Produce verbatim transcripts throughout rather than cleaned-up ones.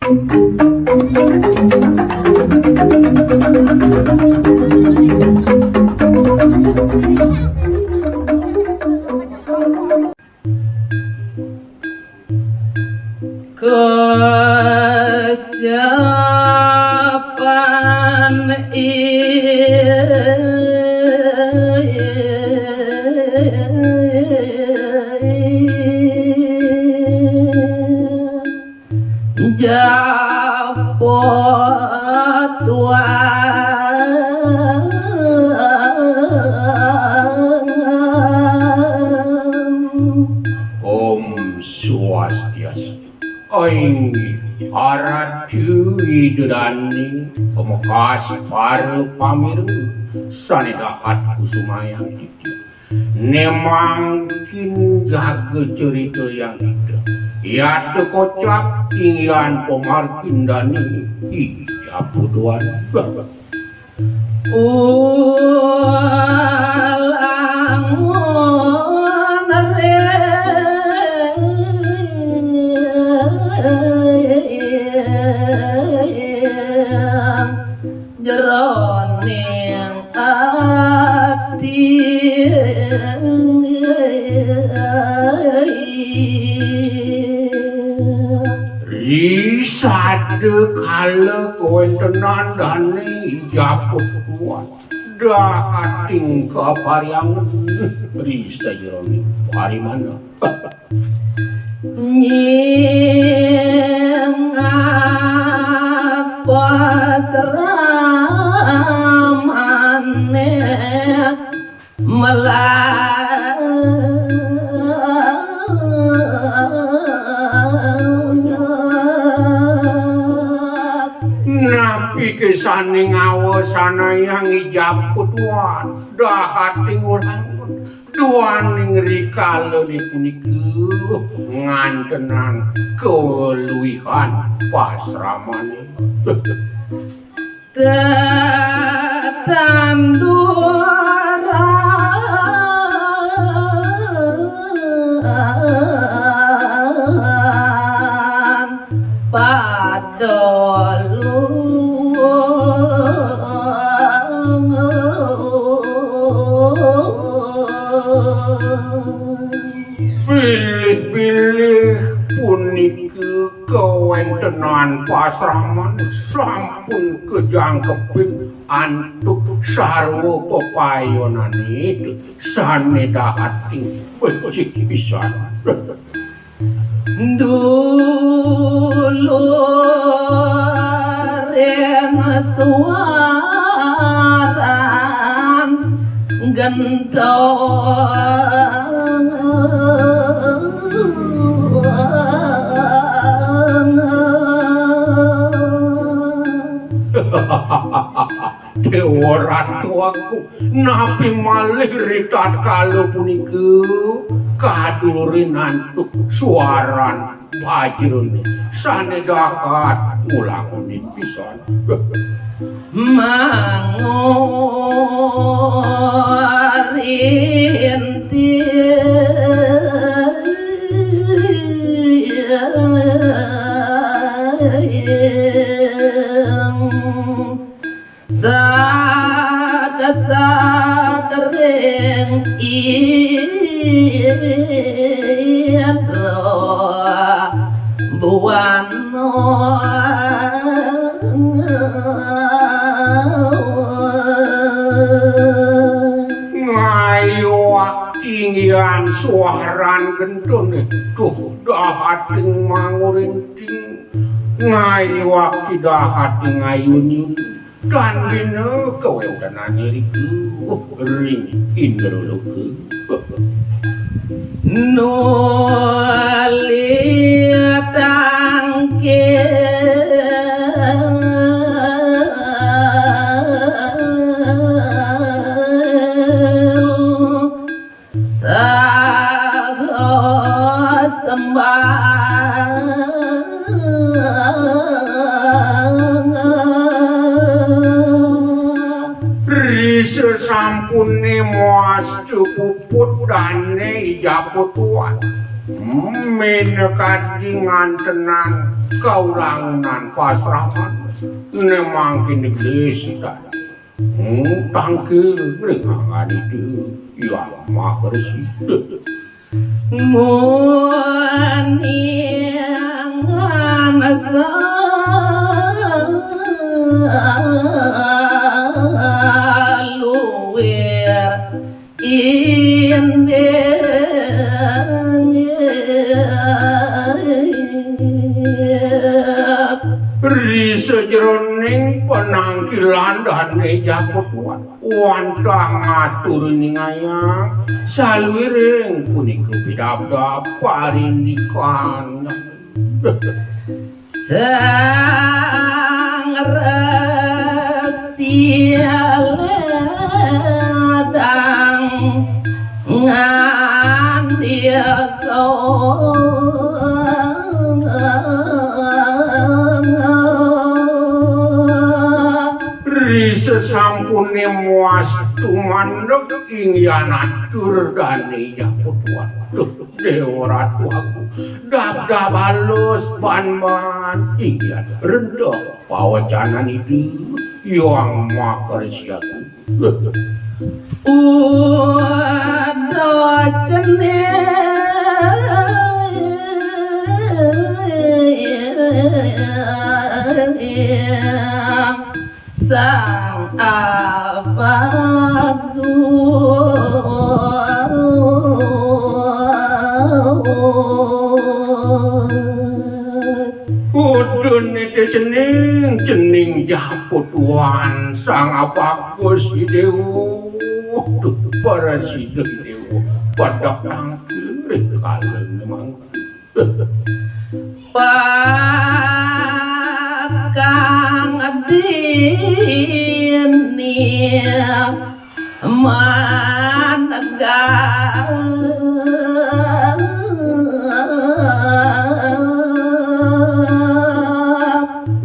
Kecapan Japotuan. Om Swastiastu. Inggih, Ratu Ida Dané, pamekas para pamireng sané dahat kusumayang titiang. Né mangkin jaga caritayang titiang. Yata kocap inggihan pamargindané I Japotuan. Ulangun ring jeroning ati. Ri sada kala kawéntenan dané I Japotuan dahating kaparhyangan ri sajeroning parimanan. Nyingak pasramané melah. Napi ké sané ngawasanayang I Japotuan dahating ulangun duaning rikalané punika ngantenang kaluihan pasramané. Tetanduran pada luwung. Bilih-bilih punika kawéntenan pasraman sampun kajangkepin antuk sarwa pepayonané sané dahating becik pisan. Dulurin suaran gentong. Déwa Ratu Agung, napi malih ritatkala punika kadulurin antuk suaran bajrané sané dahat ngulangunin pisan. Mangurinting sadasat ring Indra Buana. Ngayuak inggihan suaran gentoné, duh, dahating mangurinting. Ngayuak dahating ayun-ayun. Tan bina kawéntenané riku ring Indraloka. Nuli tangkil saha sembah. Ri sasampuné mawasta puput dané I Japotuan, minakadi ngantenang Kaulangunan pasraman, né mangkin digelis tadi. Hmm, tangkil ring anggan Ida Hyang Maharesida. Muningan saluir inding. Ri sajeroning panangkilan Dané Japutuan wantah ngatur ningayang saluiring punika pidabdab parindikan. Sang Resi Ledang ngandika. Ri sasampuné muas tumandeg inggihan atur Dané Japutuan. Duh, Déwa Ratu Agung, dabdab alus ban-ban inggihan renteg pawecanan Ida Hyang Maharesida. Uda cening Sang Abagus. Uduné té cening, cening Japutuan Sang Abagus Déwa. Duh, prasida Déwa, pedek tangkil ring kala mangkin. Pakang dini manegang.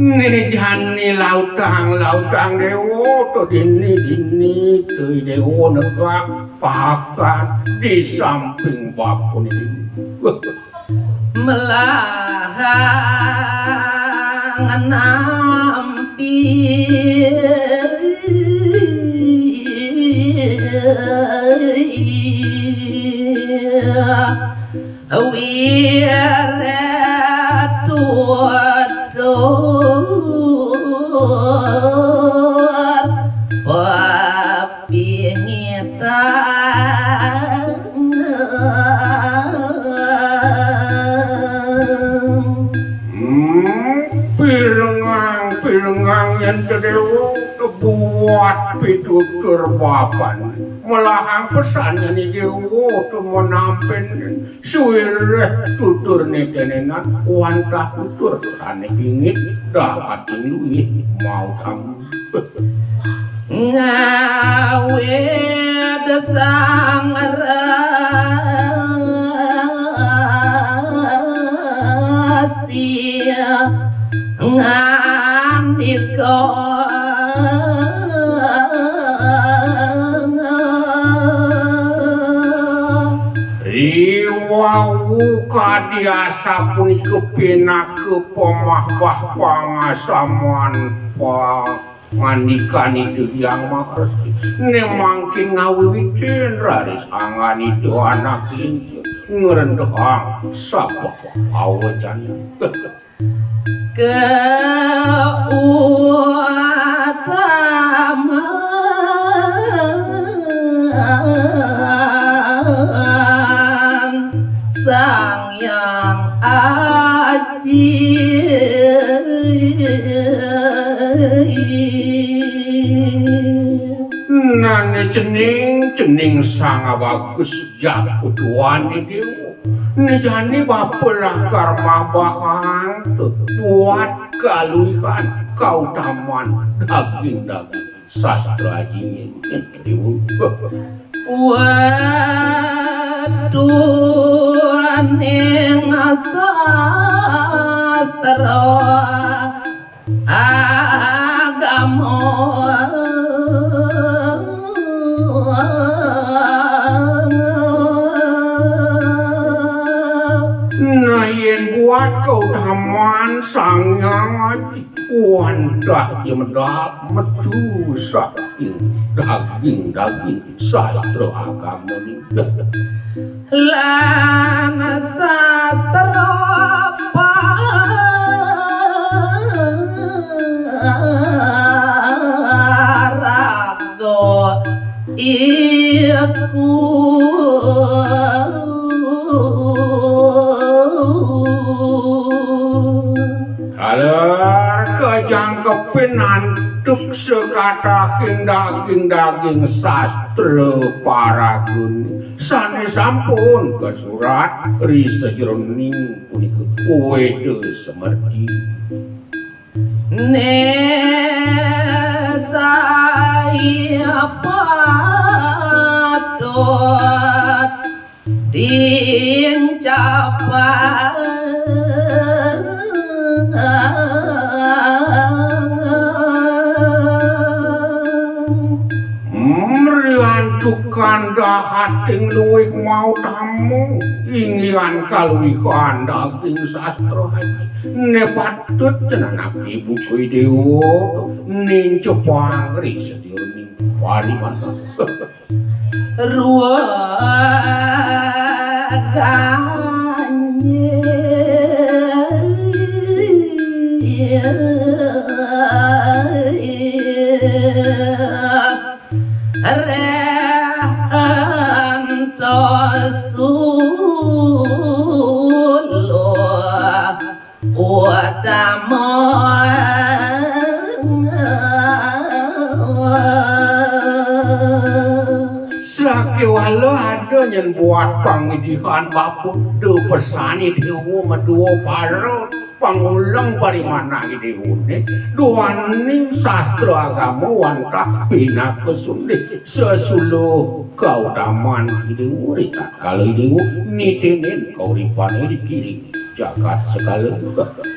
Né jani lautang, lautang Déwa, to dini, dini, to Déwa negak pakan di samping bapané. Melahang nampi wiréh tutur pepingitan. Hmm, pirengang, pirengang yén té Déwa buat pitutur bapané. Melahang pesan yén Déwa tumenampin sawiréh tuturné kénénan wantah tutur sané pingit dahating luih mautama. Ngawit Sang Resi ngandika. Riwau kadi asapunika pinaka pamahbah pangasaman pangandikan Ida Hyang Maharesi. Né mangkin ngawiwitin raris anggan Ida anak lingsir ngrentehang sabeh pawecanan. Kautaman Sang Hyang Aji. Nané cening, cening Sang Abagus Japutuan Déwa. Né jani bapa lakar mabahang buat kaluihan kautaman daging-daging sastra Aji Déwa. Wetuning sastra agama. Nah, yén buat kautaman Wantah ia medal metu saking daging-daging sastra agama ni. Lan sastra paraga iku. Taler kajangkepin antuk sakatahing daging-daging sastra paragun sane sampun kasurat ri sajeroning punika Weda Semerdi. Ne saya patut dincapang. Mriantukan dahating luwih mau tamu, inggihan kaluwihan daging sastra haji. Ne patut ngenanake buku dewa, nincepang ri sedyaning parimanan. Ruwaganye reh antos suluh. Utamang. Sakéwala ada nyén buat pangidihan bapa, da pesan Déwa madua para panguleng parimanan Déwané, duaning sastra agama wantah pinaka sundih sesuluh kautaman Déwa ri tatkala Déwa nitinin kauripané dikiring jagat sekala.